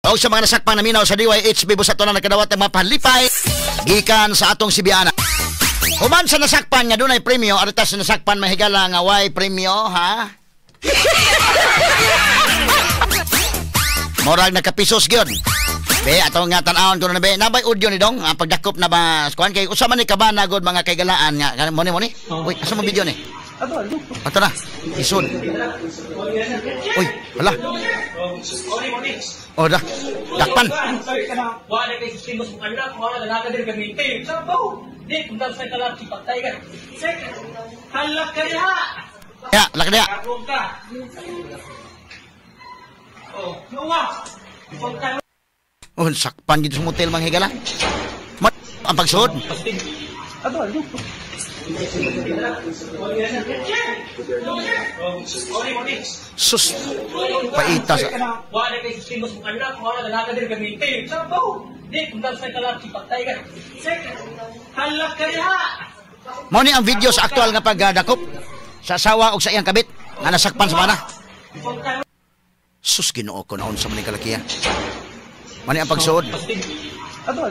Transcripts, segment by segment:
O sa mga nasakpan naminaw sa DYHB busa to na nagkadawat ang mga palipay gikan sa atong Sibiana. Human sa nasakpan nga dunay premyo, arita sa nasakpan mahigala nga way premyo, ha? Morag nakapisos gyud. Be, atong nga tan-awon ko na be, nabay audio ni dong, ang pagdakop na ba kuan kay usa man ni kabana gud mga kaigalaan nga mo ni. Uy, asa mo video ni? Ato na. Isod. Uy, hala. Oh, da. Dakpan. Ya, lak dia. Oh, sakpan dito sa motel mga higala. Ang pagsuod. Sus, paita sa... Mao ni ang video sa aktual nga pagdakop sa asawa og sa iyang kabit nga nasakpan sa bana. Sus, Ginoo ko naon sa maning kalakiya. Mao ni ang pagsuod. Ano?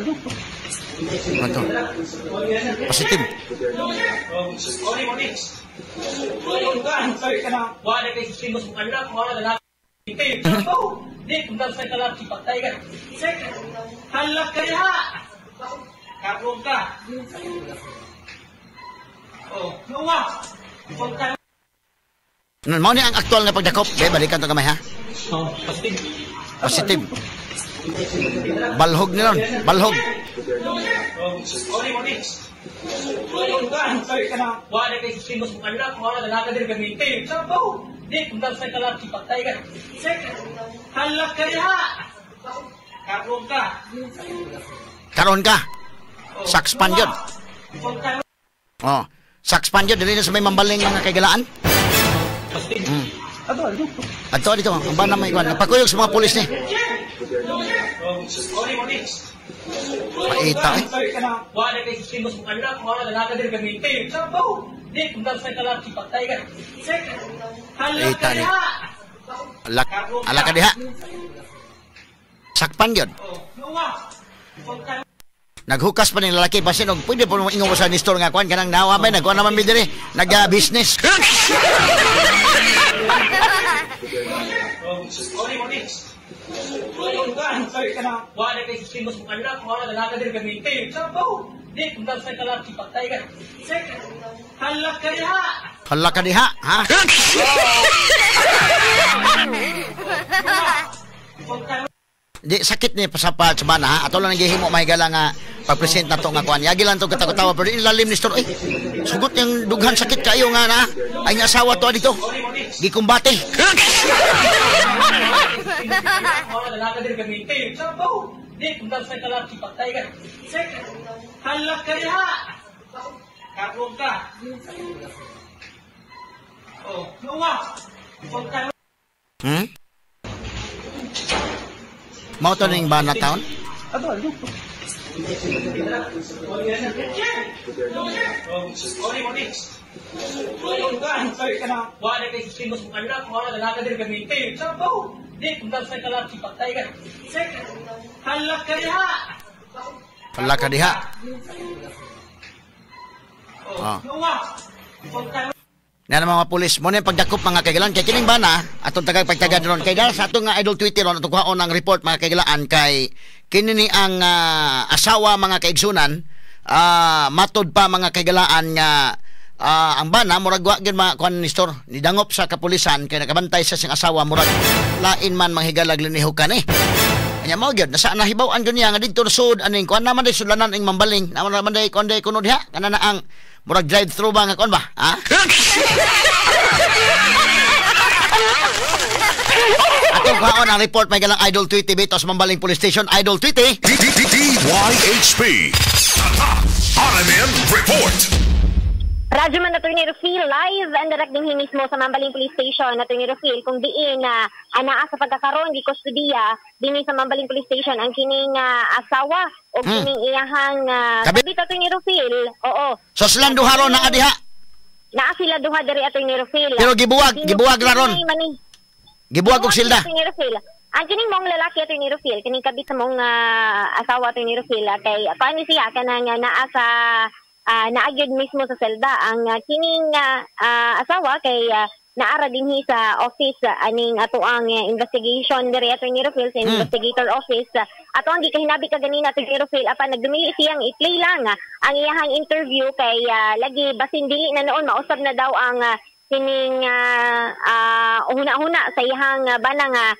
Positive. Mao ni ang aktual nga pagdakop. Be, balikan to gamay ha. Positive. Balhog nilon, balhog. Karon ka. Sakspan yun. Oh, sakspan yun dili na sa may mambaling mga kaigalaan. Adto dito, ang bana may kuan. Napakuyog sa mga pulis ni. Paita eh. Paita ni. Ala ka diha. Sakpan yun. Naghukas pa ni lalaki basin og pwede po ingon sa ni store nga kuan kanang nawa bay nagkuan naman mi diri nag-business. Hala ka diha, ha? Di sakit ni pasapa sa bana ha. Ato lang gihimo mahigala nga pag-present na to nga kuan. Yagi lang to katawa pero ilalim ni store. Ay, sugot yang dughan sakit kayo nga na. Ay nga asawa to dito. Gikumbate. Hmm? Mao to ning bana taon? Hala ka diha. Oh. Na mga pulis mo na pagdakop mga kaigalan kay kining bana atong tagag pagtagad ron kay dahil sa atong nga idol Twitter ron atong kuhaon ang report mga kaigalaan kay kini ni ang asawa mga kaigsunan matod pa mga kaigalaan nga ang bana murag wa gyud mga kuan ni store ni dangop sa kapulisan kay nakabantay sa siyang asawa murag lain man manghigalag linihukan eh. Anya mao gyud nasa nahibaw-an gyud niya nga didto sud aning kuan naman day sudlanan ing mambaling naman naman day kuan day kuno diha kana na ang murag drive through ba nga kuan ba ha? Atong kuhaon ang report may galang Idol Tweety bito sa Mambaling Police Station. Idol Tweety DYHB RMN Report. Radyo man Attorney Rufil, live and direct din mismo sa Mambaling Police Station. Attorney Rufil, kung diin na anaa sa pagkakaroon di kustudiya dinhi sa Mambaling Police Station ang kining asawa o kining iyahang kabit Attorney Rufil. Oo. So silang duha ron naa diha. Naa sila duha diri Attorney Rufil. Pero gibuwag, gibuwag ra ron. Gibuwag og silda. Attorney Rufil. Ang kining mong lalaki, Attorney Rufil, kining kabit sa mong asawa, Attorney Rufil, kay paano siya kanang naa sa naagyod mismo sa selda. Ang kining asawa kay naara dinhi sa office aning atoang investigation diri, Attorney Rufil, sa investigator office. Ato ang gikahinabi ka ganina, Attorney Rufil, apan nagdumili siyang i-play lang ang iyahang interview kay lagi basin dili na noon mausab na daw ang kining huna-huna sa iyahang bana nga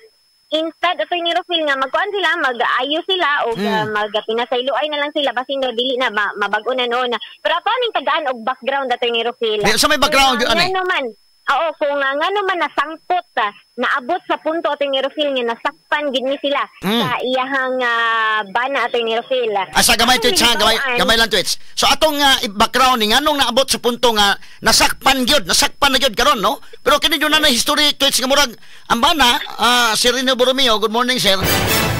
instead, Attorney Rufil, nga magkuan sila, mag-ayos sila o magpinasayloay na lang sila basin no dili na mabag-o na noon. Pero ato aning tagaan og background, Attorney Rufil. Sa may background yun, ano man? Oo, kung ngano man nasangpot, naabot sa punto, Attorney Rufil, nga nasakpan gid ni sila sa iyahang bana, Attorney Rufil. Asa gamay tweets ha, gamay lang tweets. So atong background ni nganong naabot sa punto nga nasakpan gyud, nasakpan na gyud karon, no? Pero kini jud na na history tweets nga murag ang bana, si Rene Borromeo, good morning sir.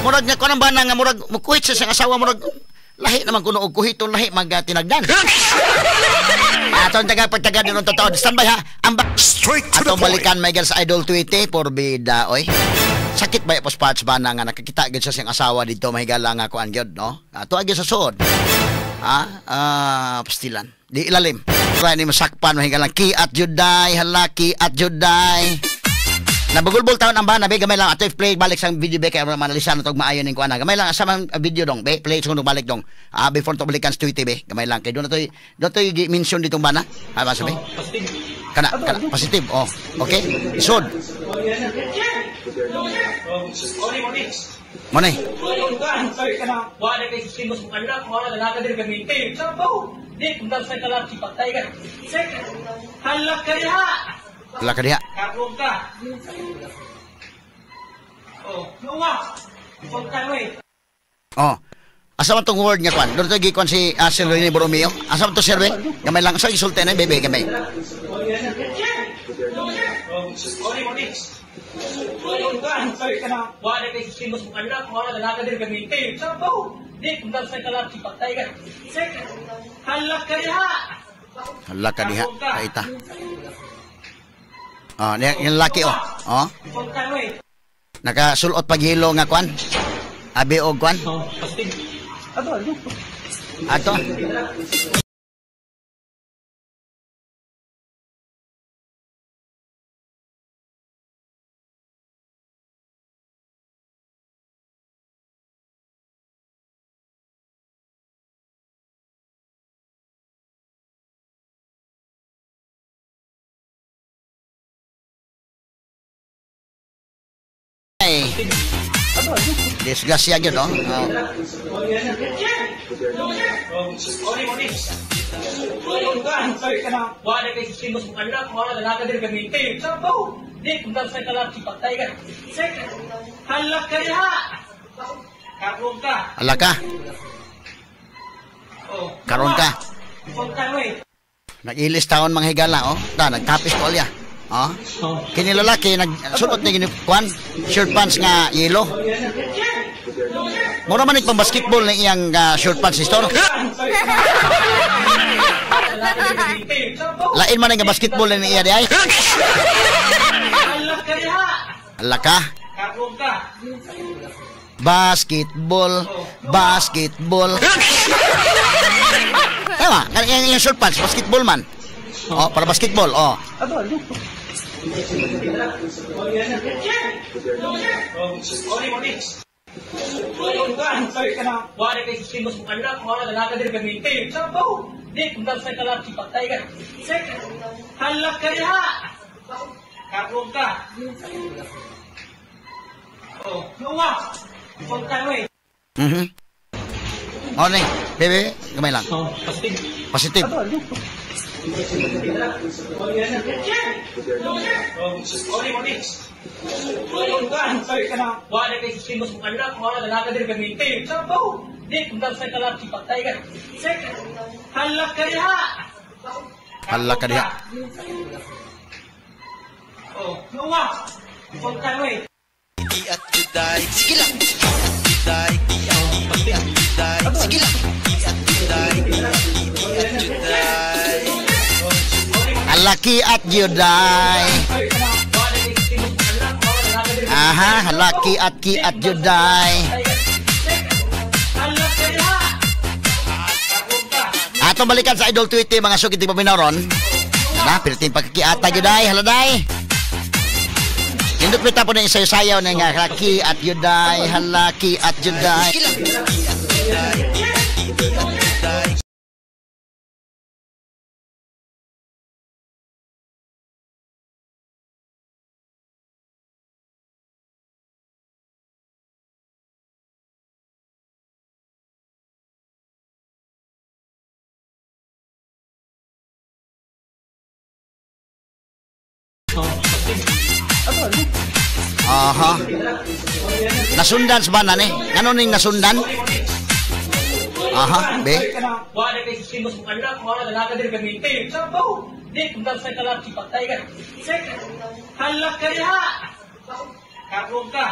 Murag nga kuan ang bana nga murag mukuhit sa siyang asawa, murag lahi naman kuno og kuhiton lahi magtinagdan. Atong taga-pagtaga din totoo. Standby ha. Ang straight to the atong point. Balikan Michael sa Idol Twitter por bida oy. Sakit ba po parts ba na nga nakakita gyud sa siyang asawa dito mahigala nga kuan gyud, no? Ato agi sa suod. Pastilan. Di ilalim. Try ni masakpan mahigala ki at juday halaki at juday. Nabugulbol taon ang bana be gamay lang ato play balik sa video be kay manalisan na tog maayo ning kuan. Gamay lang asa man video dong be play sa balik dong. Before to balikan sa Twitter be gamay lang kay do na toy mention ditong bana. Ha ba sabi? Kana kana positive. Oh, okay. Isod. Money. Wala ka diha. Karon ka. Oh, nuwa. Oh. Asa man tong word nga kwan? Doon to gikuan si Sir Rene Borromeo. Asa man to sir be? Gamay lang sa gisulti na bebe gamay. Hala ka diha. Kaita. Oh, yung laki oh. Oh. Nakasulot pag hilo nga kwan. Abi og kwan. Ato. Disgrasya gyud, no? Hala ka. Karon ka. Nag-ilis taon mga higala, oh. Ta nagtapis ko alya. Oh. Kini lalaki nagsulot ni gini kwan, short pants nga yellow. Mura man pang basketball na iyang short pants sister. Lain man nga basketball ni iya di ay. Hala ka. Basketball, basketball. Tama, kanang iyang short pants basketball man. Oh, para basketball, oh. Oh, ni, bebe, gamay lang. Positive. Hala ka diha. Sige lang. Sige lang. Alaki at Juday. Aha, halaki at ki at juday. Atong balikan sa Idol Twitter mga sugid paminaron. Na, pirting pagkiata juday, haladay. Nindot pita po na isayo-sayaw na nga halaki at juday, halaki at juday. Aha. Nasundan sa bana ni. Ngano ning nasundan? Aha, be. Wala kay sistema sa anak, wala na diri gamitin. Sabaw. Di kung sa kalaki patay ka. Sek. Halak ka diha. Karong ka.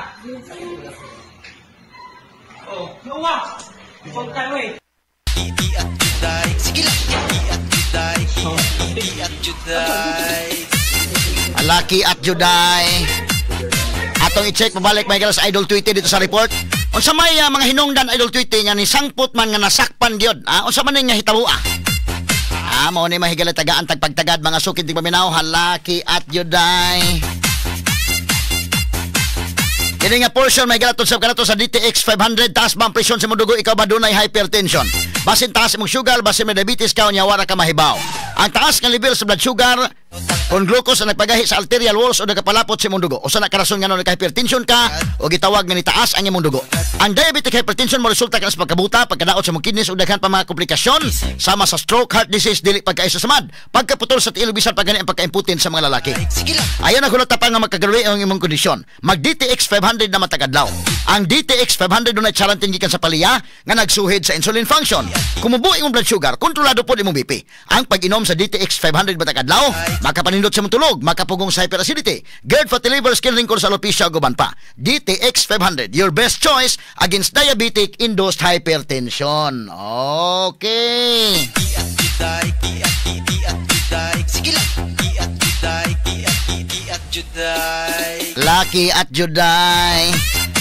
Oh, nuwa. Kontan we. Di at juday. Sige lang. Di at juday. Di at juday. Halaki at juday. Atong i-check pabalik Michael sa Idol Twitter dito sa report. Unsa may mga hinungdan Idol Twitter nga ni sangpot man nga nasakpan gyud. Unsa man ning nga hitabo ah? Mao ni mahigala tagaan tagpagtagad mga sukid di paminaw halaki at juday. Kini nga portion may galatod sa kanato sa DTX 500 taas ba ang presyon sa imong dugo, ikaw ba dunay hypertension? Basin taas imong sugar, basin may diabetes ka unya wara ka mahibaw. Ang taas nga level sa blood sugar kon glucose ang nagpagahi sa arterial walls o nagapalapot sa imong dugo. Usa na karason nga nagka-hypertension ka o gitawag nga nitaas ang imong dugo. Ang diabetic hypertension mo resulta ka sa pagkabuta, pagkadaot sa imong kidneys ug daghan pa mga komplikasyon sama sa stroke, heart disease, dili pagkaisa sa samad, pagkaputol sa tiil bisan pa gani ang pagkaimputin sa mga lalaki. Ayon ang hulot pa nga magkagrabe ang imong kondisyon. Mag DTX 500 na matagadlaw. Ang DTX 500 dunay charantin gikan sa paliya nga nagsuhid sa insulin function. Kumubo imong blood sugar, kontrolado pod imong BP. Ang pag-inom sa DTX 500 matagadlaw, makapanindot sa imong tulog, makapugong sa hyperacidity, GERD, fatty liver, skin wrinkles, alopecia ug uban pa. DTX 500, your best choice against diabetic induced hypertension. Okay. Lucky at juday.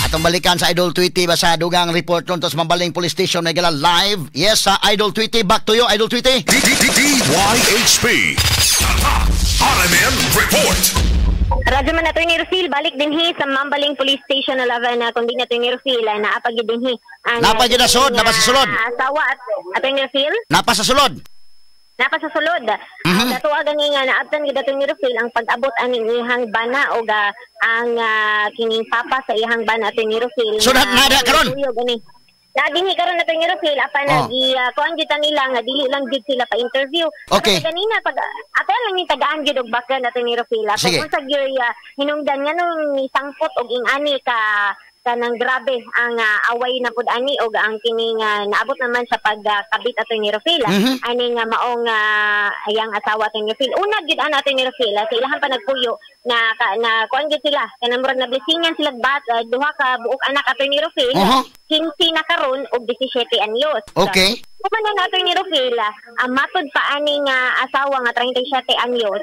Atong balikan sa Idol Tweety basta dugang report nun sa Mambaling Police Station na gala live. Yes, sa Idol Tweety. Back to you, Idol Tweety. DYHP. RMN Report. Radyo man nato ni Rufil, balik dinhi sa Mambaling Police Station 11 na kundi nato ni Rufil, naapag dinhi. Napag yun na sulod, napa sa sulod. Asawa at ato ni Rufil? Napa sa sulod. Napa sa sulod. Ang datuwa gani nga naabtan gyud ato ni Rufil ang pag-abot aning ihang bana og ang kining papa sa ihang bana ato ni Rufil. So na karon. Nadinhi karon ato ni Rufil apan nagi kuan gyud nila nga dili lang gyud sila pa interview. Okay. Pero kanina pag ato lang ni tagaan gyud og background ato ni Rufil. Kung unsa gyud hinungdan nganong ni sangpot og ing-ani ka kanang grabe ang away na pud ani og ang kining naabot naman sa pagkabit ato ni Rufil. Ani nga maong ayang asawa ato ni Rufil. Una gyud ana ato ni Rufil sa ilahan pa nagpuyo na na kuan gyud sila kanang murag na blessingan sila bat duha ka buok anak ato ni Rufil. 15 na karon og 17 anyos. Okay. Kuman na ato ni Rufil ang matod pa ani nga asawa nga 37 anyos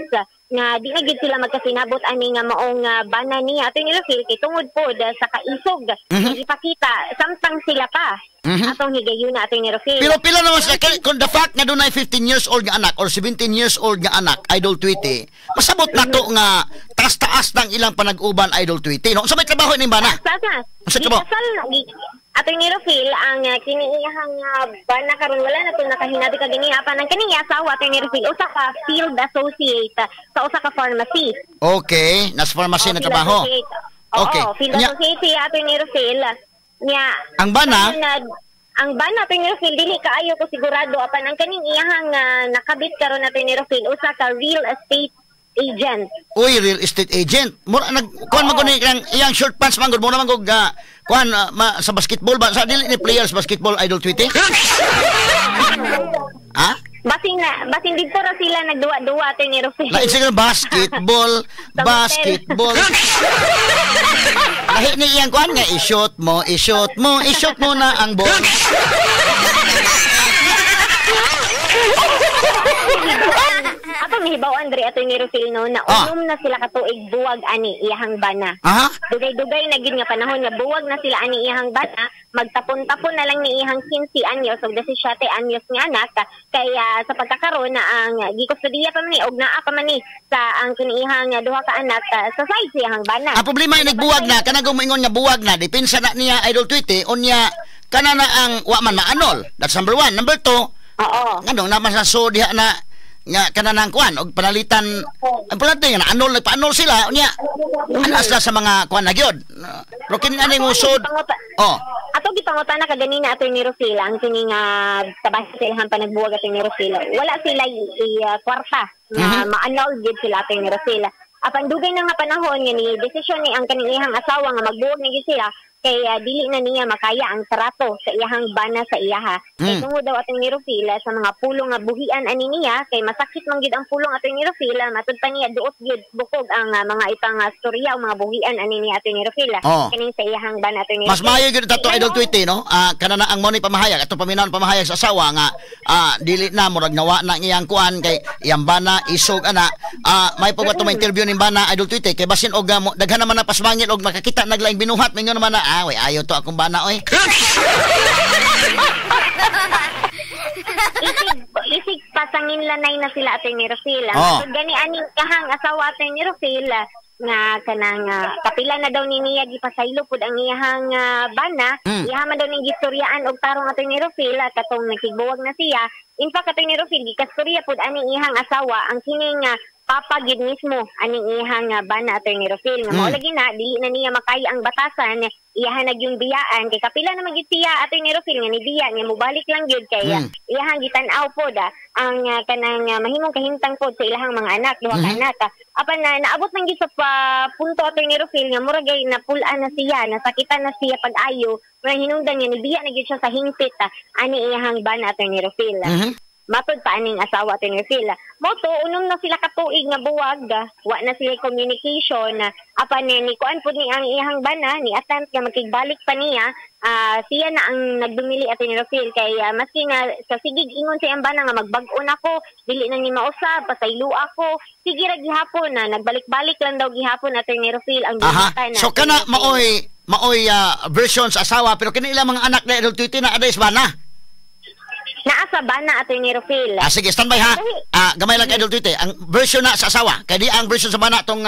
nga di na gid sila magkasinabot ani nga maong bana niya ato ni Rufil kay tungod pod sa kaisog ipakita samtang sila pa atong higayuna ato ni Rufil. Pero pila naman sila kung the fact nga dunay 15 years old nga anak or 17 years old nga anak Idol Tweety, masabot na to nga taas-taas ng ilang panag-uban Idol Tweety, no? Unsa may trabaho ning bana? Unsa trabaho? Ato ni Rufil ang kiniiyahang bana karon wala na to nakahinabi ka gani apan ang kini asawa ato ni Rufil usa ka field associate sa usa ka pharmacy. Okay, nas pharmacy na trabaho. Okay. Oo, field associate siya ato ni Rufil. Nya ang bana ang bana ato ni Rufil dili kaayo ko sigurado apan ang kaning iyahang nakabit karon ato ni Rufil usa ka real estate agent. Uy, real estate agent. Mura nag kuan man gud iyang short pants man gud mo naman gud kuan sa basketball ba sa dili ni players basketball Idol Tweety? Ha? Basin dito ra sila nagduwa-duwa ato ni Rufil. Lain sila basketball, basketball. Lahi ni iyang kuan nga i-shoot mo, i-shoot mo, i-shoot mo na ang ball. Ato mihibaw-an diri, Attorney Rufil, no, na 6 na sila katuig buwag ani iyahang bana. Dugay-dugay na gid nga panahon nga buwag na sila ani iyahang bana, magtapon-tapon na lang ni iyahang 15 anyos ug 17 anyos nga anak kaya sa pagkakaron na ang gikustudiya pa man ni og naa pa man ni sa ang kiniihang duha ka anak sa side sa iyahang bana. Ang problema ay nagbuwag na kanang moingon nga buwag na depensa na niya Idol Tweety unya kana na ang wa man maanol. That's number 1. Number 2. Oo. Nganong naman sa so diha na nga kanang kuan og panalitan ang palante nga naanol nagpaanol sila unya anas na sa mga kuan na gyud. Pero kini ani ngusod. Oh. Ato gipangutana kaganina, Attorney Rufil, ang kini nga tabas sa ilahang panagbuwag, Attorney Rufil. Wala sila kwarta nga maanol gyud sila, Attorney Rufil. Apan dugay na nga panahon nga ni desisyon ni ang kaning iyang asawa nga magbuwag na gyud sila kay dili na niya makaya ang trato sa iyahang bana sa iyaha. Kay tungod daw, Attorney Rufil, sa mga pulong nga buhian ani niya kay masakit man gyud ang pulong, Attorney Rufil, matud pa niya duot gyud bukog ang mga ipang storya o mga buhian ani niya, Attorney Rufil, kaning sa iyahang bana, Attorney Mas Rufil. Maayo gyud tato Idol Tweety, no? Kana na ang mo ni pamahayag atong paminawon pamahayag sa asawa nga dili na murag nawa na ang iyang kuan kay iyang bana isog ana. May pag ato ma-interview ning bana Idol Tweety kay basin og daghan naman na pasmangil og makakita naglaing binuhat mingon naman na way ayo to akong bana oy. Isig pasangin lanay na sila, Attorney Rufil. Oh. So, gani aning kahang asawa, Attorney Rufil, nga kanang kapila na daw ni niya gipasaylo pud ang iyahang bana. Iyaha man daw ning gistoryaan og tarong, Attorney Rufil, katong nagtigbuwag na siya. In fact, Attorney Rufil, gikastorya pud aning iyahang asawa ang kining papa gid mismo aning iyahang bana, Attorney Rufil, nga mao lagi na dili na niya makaya ang batasan, iyahan na gyud biyaan kay kapila na man gid siya, Attorney Rufil, nga nibiya nga mobalik lang gyud kay iyahang gitan-aw pod ang kanang mahimong kahimtang pod sa ilahang mga anak, duha ka anak. Apan naabot man gyud sa punto, Attorney Rufil, nga murag ay napul-an na siya, nasakitan na siya pag-ayo, nga hinungdan nga nibiya na gyud siya sa hingpit ani iyahang bana, Attorney Rufil. Matod pa aning asawa, Attorney Rufil. Moto, 6 na sila katuig nga buwag, wa na sila communication. Apan ni kuan pud ni ang iyahang bana, ni attempt nga makigbalik pa niya, siya na ang nagdumili, Attorney Rufil, kay maski nga sa sigig ingon sa iyang bana nga magbag-on ako, dili na ni mausab, pasaylo ako, sige ra gihapon na nagbalik-balik lang daw gihapon, Attorney Rufil, ang Aha. na. So kana maoy version sa asawa pero kini ilang mga anak na Idol Tweety na aday sa bana. Naa sa bana, Attorney Rufil. Sige, standby ha. Gamay lang kay Idol Tweety. Ang version na sa asawa. Kay di ang version sa bana tong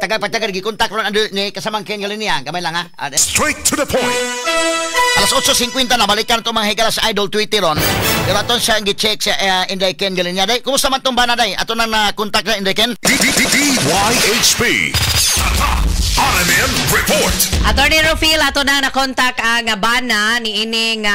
tagal-pagtagal gikontak ron ni kasamang Ken Galinia. Gamay lang ha. Straight to the point. Alas 8:50 na balikan itong mga higala sa Idol Tweety ron. Pero aton siya gi-check sa Inday Ken Galinia. Day, kumusta man tong bana day? Ato nang na-contact na Inday Ken? DYHP. RMN Report. Attorney Rufil, ato na na-contact ang bana ni ining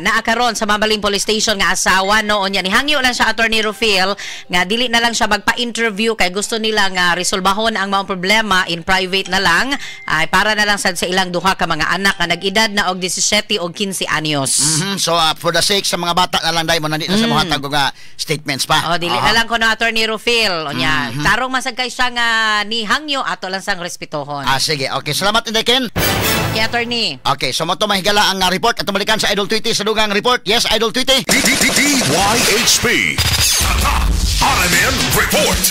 naakaron sa Mambaling Police Station nga asawa noon niya. Nihangyo lang siya, Attorney Rufil, nga dili na lang siya magpa-interview kay gusto nila nga resolbahon ang mga problema in private na lang, ay para na lang sad sa ilang duha ka mga anak nga nag-edad na og 17 og 15 anyos. So for the sake sa mga bata na lang dahil mo nandito na sa mga tagog statements pa. O dili na lang kuno, Attorney Rufil. Unya, tarong masag kay siya nga nihangyo ato lang sang respetuhon. Sige. Okay, salamat Inday Ken. Okay, Attorney. Okay, so mo to mahigala ang report at balikan sa Idol Tweety sa dugang report. Yes, Idol Tweety. DYHP. RMN Report.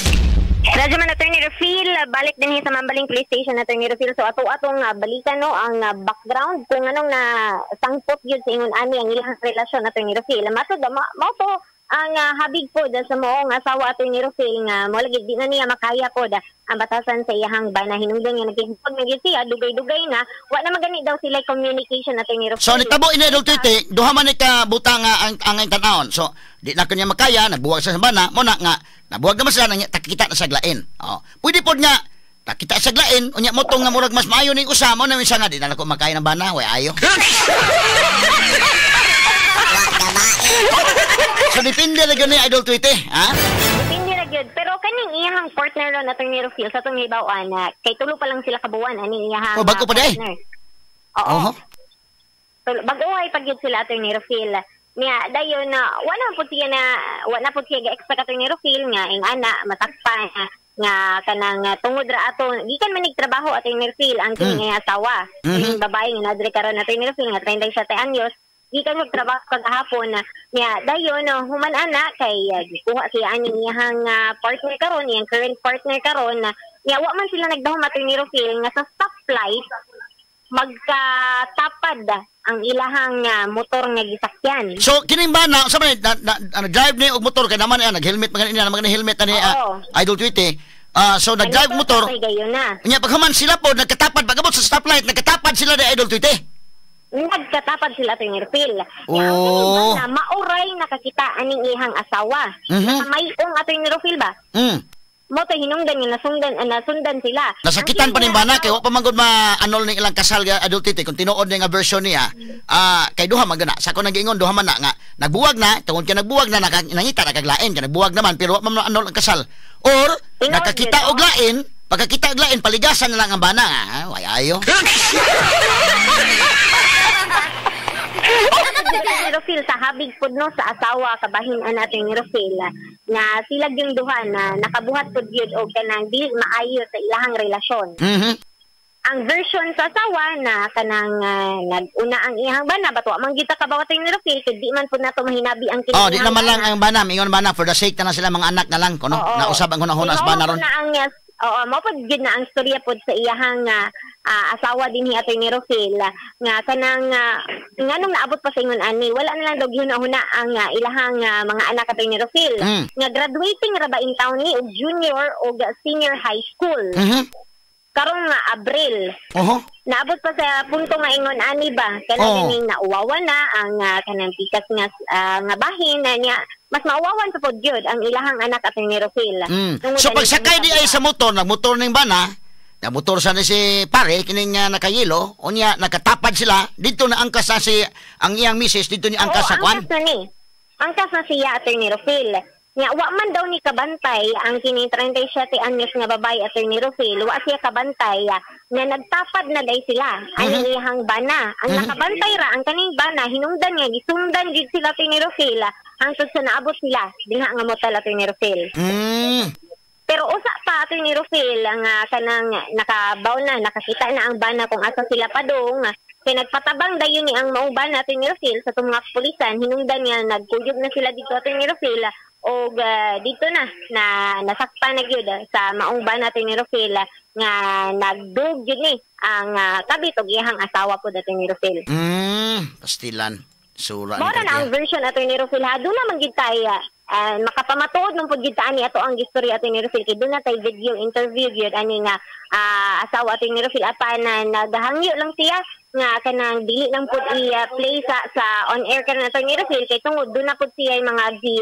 Radyo man, Attorney Rufil, balik din sa Mambaling Police Station, Attorney Rufil. So ato-atong balikan no ang background kung anong na sangpot gyud sa ingon ani ang ilang relasyon, Attorney Rufil. Matod mao to ang habig po sa moong asawa, Attorney Rufil, nga mo lagi di na niya makaya po ang batasan sa iyahang bana hinungdan nga nagkihipag na gyud siya dugay-dugay na wa na magani daw sila communication, Attorney Rufil. So nitabo ini Idol Tweety, duha man ni ka butang ang tan-awon. So di na kanya makaya, nagbuwag sa bana, mo na nga nabuwag naman sila nang takita na saglain. Oh, pwede pod nga takita saglain, unya mo tong nga murag mas maayo ning usa mo na minsan nga di na nako makaya ng bana, way ayo. So depende ra gyud ni Idol Tweety, ha? Depende ra gyud. Pero kaning iyahang partner ron, Attorney Rufil, sa atong hibaw-an, kay tulo pa lang sila kabuan aning iyahang bago pa di. partner. Oo. Bago ay pag gyud sila, Attorney Rufil. Niya dayon na wala pud siya na wala pud siya ga-expect, Attorney Rufil, nga ing ana matakpan nga kanang tungod ra ato gikan man trabaho, Attorney Rufil, ang kini nga asawa. Kining babae nga nadre karon, Attorney Rufil, nga 37 anyos. Gikan magtrabaho kagahapon na niya dayon no, human ana kay gikuha siya aning iyahang partner karon, iyang current partner karon na niya wa man sila nagdahom, Attorney Rufil, nga sa stoplight magkatapad ang ilahang motor nga gisakyan. So kining bana sa man na drive ni og motor kay naman nag-helmet man ganina, naman helmet ani Idol Tweety. So nag-drive motor. Gayon na. Nya paghuman sila po nagkatapad pagabot sa stoplight, nagkatapad sila ni Idol Tweety. Nagkatapad sila, Attorney Rufil. Oh. Ang bana mauray nakakita aning iyang asawa. Mayong, Attorney Rufil ba? Mo to hinungdan nga nasundan sila. Nasakitan pa ning bana kay wa pa man gud maanol ning ilang kasal ga Idol Titi kung tinuod ni nga version niya. Kay duha man gana. Sa ako nag-ingon duha man na nga nagbuwag na tungod kay nagbuwag na nangita nakaglain kay nagbuwag naman pero wa man maanol ang kasal. Or Tinuod nakakita yun, og lain, pagkakita og lain paligasan na lang ang bana. Way ayo. Attorney Rufil, sa habig pud no sa asawa kabahin an Attorney Rufil nga sila yung duha na nakabuhat pud gyud og kanang dili maayo sa ilahang relasyon. Ang version sa asawa na kanang nag-una ang iyang bana but wa man gyud ta kabaw, Attorney Rufil, kay di man pud nato mahinabi ang Oh, di iyang naman lang bana. ang bana, mingon bana for the sake na lang sila mga anak na lang kuno. Oo. Nausab ang hunahuna sa Mao bana ron. na ang oo, mao pud gyud na ang storya pod sa iyahang asawa din ni Attorney Rufil nga kanang nganong naabot pa sa ingon ani wala na lang daw gihuna-huna ang ilahang mga anak, Attorney Rufil, nga graduating ra ba in town ni og junior og senior high school karong nga Abril. Naabot pa sa punto nga ingon ani ba kanang ganing nauwawan na ang kanang pikas nga nga bahin na niya mas mauwawan sa pod gyud ang ilahang anak, Attorney Rufil. Tungod So ani pagsakay di ay sa motor, nagmotor ning bana, nagmotor sa ni si pare kining nakayelo, unya nakatapad sila dito na angkas na si ang iyang misis dito ni angkas Oo, sa kwan. Angkas na ni. Angkas na siya, Attorney Rufil. Nga, wa man daw ni kabantay ang kining 37 anyos nga babae, Attorney Rufil. Wa siya kabantay nga nagtapad na day sila. Ang iyahang bana. Ang nakabantay ra, ang kaning bana, hinungdan nga, gisundan gid sila, Attorney Rufil, hangtod sa naabot sila dinha nga motel, Attorney Rufil. Pero usa pa, Attorney Rufil, ang kanang nakabaw na, nakakita na ang bana kung asa sila padung. Kay nagpatabang dayon ni ang maong bana, Attorney Rufil, sa itong mga pulisan, hinungdan niya, nagkuyog na sila dito, Attorney Rufil, og dito na, na nasakpan na gyud sa maong bana, Attorney Rufil, nga nagdug gyud ni ang kabit og iyahang asawa po, Attorney Rufil. Pastilan. Sura ni Mora na ang Kartia. version, Attorney Rufil, ha. Doon naman gid tay makapamatuod nung pud gid ta ani ato ang gistorya, Attorney Rufil, kay doon na tay video interview gyud ani nga asawa, Attorney Rufil, apan na nagahangyo lang siya nga kanang dili lang pud i-play sa on air karon, Attorney Rufil, kay tungod doon na pud siya yung mga gi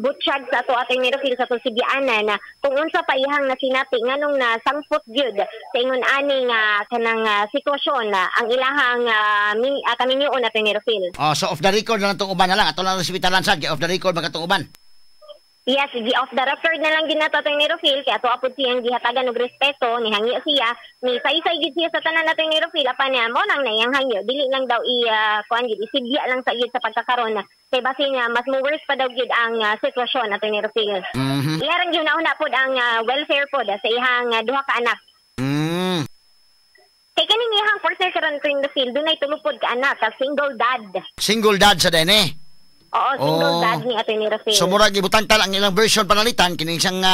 butchag sa ato, Attorney Rufil, sa atong sibyaanan na kung unsa pa iyang nasinati nganong nasangpot gyud sa ingon ani nga kanang sitwasyon na ang ilahang kaminyoon, Attorney Rufil. Oh, so off the record na lang tong uban na lang. Ato lang respetan sad kay off the record man katong uban. Yes, gi off the record na lang din nato, Attorney Rufil, kay ato apod siyang gihatagan og respeto, ni hangyo siya, ni saysay gid siya sa tanan, Attorney Rufil, apan niya mo nang naiyang hangyo, dili lang daw i kuan gid isidya lang sa gid sa pagkakaron na kay base niya mas mo worse pa daw gid ang sitwasyon, Attorney Rufil. Iyarang gyud pod ang welfare pod sa iyang duha ka anak. Kay kaning iyang partner karon, Attorney Rufil, dunay tulupod ka anak, ka single dad. Single dad sa din eh. Oo, single Oh. dad ni Attorney Rufil. So murag ibutang tal ang ilang version panalitan kining siyang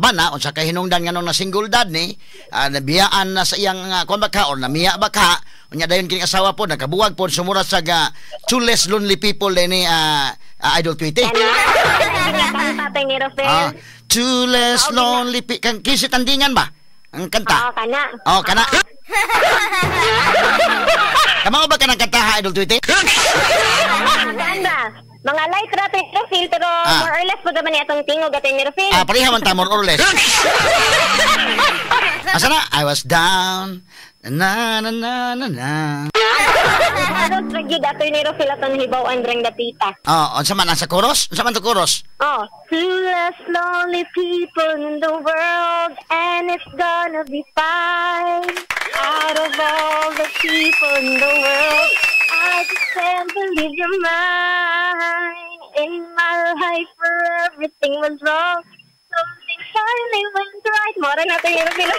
bana unsa kay hinungdan nganong na single dad ni nabiyaan na sa iyang kuan ba ka or namiya ba ka unya dayon kining asawa po nakabuwag po sumura sa two less lonely people ni Idol Tweety. Kanta, Attorney Rufil. Two less lonely people kan kisi tandingan ba ang kanta? Oo, kana. Oh, kana. Kamao ba ka ng kanta ha, Idol Tweety? Ganda. Mga light ra, Attorney Rufil, pero more or less po naman ni atong tingog, Attorney Rufil. Pareha man ta more or less. Asa na? I was down. Na na na na na. Aros ra gyud, Attorney Rufil, atong hibaw-an rang dapita. Oh, unsa man ang sa chorus? Unsa man to chorus? Oh, two less lonely people in the world and it's gonna be fine. Out of all the people in the world, I just can't believe you're mine. In my life where everything was wrong, something finally went right. Mora na ito yung Rufil.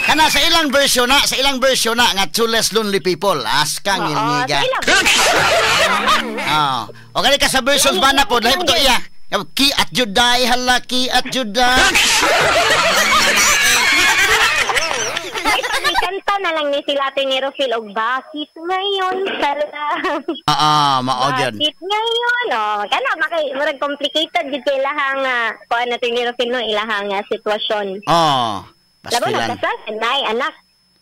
Kana sa ilang version na, sa ilang version na nga Two Less Lonely People. Askang Oo, ilniga. sa ilang. Ah. O kani ka sa versions ba na po, lahi po to iya. Ki at Juday, hala ki at Juday. May kanta na lang ni sila Ate ni Rufil og bakit ngayon pala. Oo, mao gyud. Bakit ngayon? Oh, kana makay murag complicated gid kay ilahang kuan na ni Rufil no ilahang sitwasyon. Oh. Labo na Pastilan. kasal, nay anak.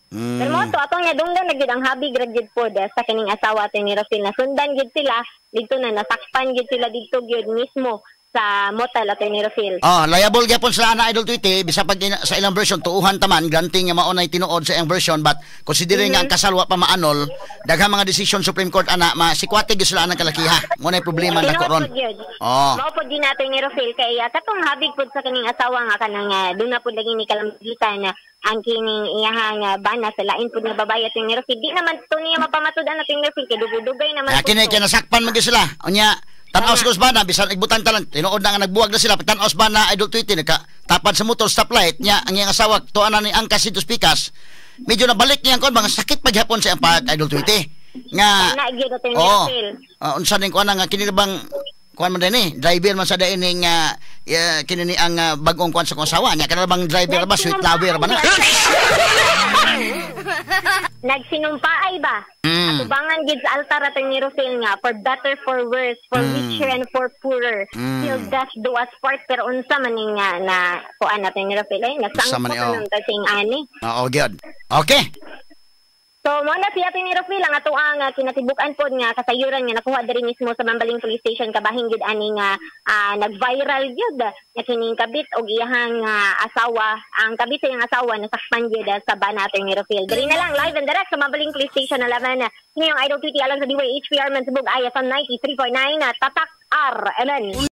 Pero mo to atong nadunggan na gid ang habig ra gid pod sa kining asawa Ate ni Rufil na sundan gid sila didto na nasakpan gid sila didto gyud mismo sa motel, Ate ni Rufil. Oh, liable gyapon sila na Idol Tweety bisa pag sa ilang version tuuhan taman granting nga mao nay tinuod sa iyang version, but considering nga ang kasal wa pa maanol, daghang mga decision Supreme Court ana masikwate gyud sila anang kalakiha. Mo nay problema na Tinuod ron. pod yun. Oh. Mao pod din natin ni Rufil kay katong habig pod sa kining asawa nga kanang doon na pod lagi ni kalambitan na ang kining iyahang bana sa lain pod nga babae, Atty. ni Rufil. Di naman to niya mapamatud-an, Atty. ni Rufil, kay dugay-dugay naman Kaya pod kini to. kay nasakpan man gyud sila. Unya tan-aw sa bana bisan igbutan talan tinuod na nga nagbuwag na sila tan-aw sa bana, Idol Tweety, nagka tapad sa motor stoplight niya ang iyang asawa tuan na ni angkas dito pikas medyo nabalik niya ang kon mga sakit paghapon sa iyang pag Idol Tweety nga. Kana gyud, Atty. ni Oo. Rufil. Unsa ning kuan nga kini bang kuan man din eh driver man sa dain ning kini ni ang bag-ong kuan sa kong asawa niya kana bang driver ba sweet lover ba na? Nagsinumpaay ba? Atubangan gid sa altar, Atty. ni Rufil, nga for better, for worse, for richer and for poorer, till death do us part, pero unsa man ning nga na kuan, Atty. ni Rufil, ay Unsa man nasangkot ni, oh. na ta sing ani. Oo gyud. Okay. So, mo na si Atty. ni Rufil ang ato ang kinatibuk-an pod nga kasayuran nga nakuha diri mismo sa Mambaling Police Station kabahin gyud ani nga nag-viral gyud nga kining kabit og iyahang asawa, ang kabit sa iyang asawa nasakpan gyud sa bana, Atty. ni Rufil. Diri na lang live and direct sa Mambaling Police Station 11 kini ang Idol Tweety alang sa DYHPR Mansibug IFM 93.9 Tatak RMN.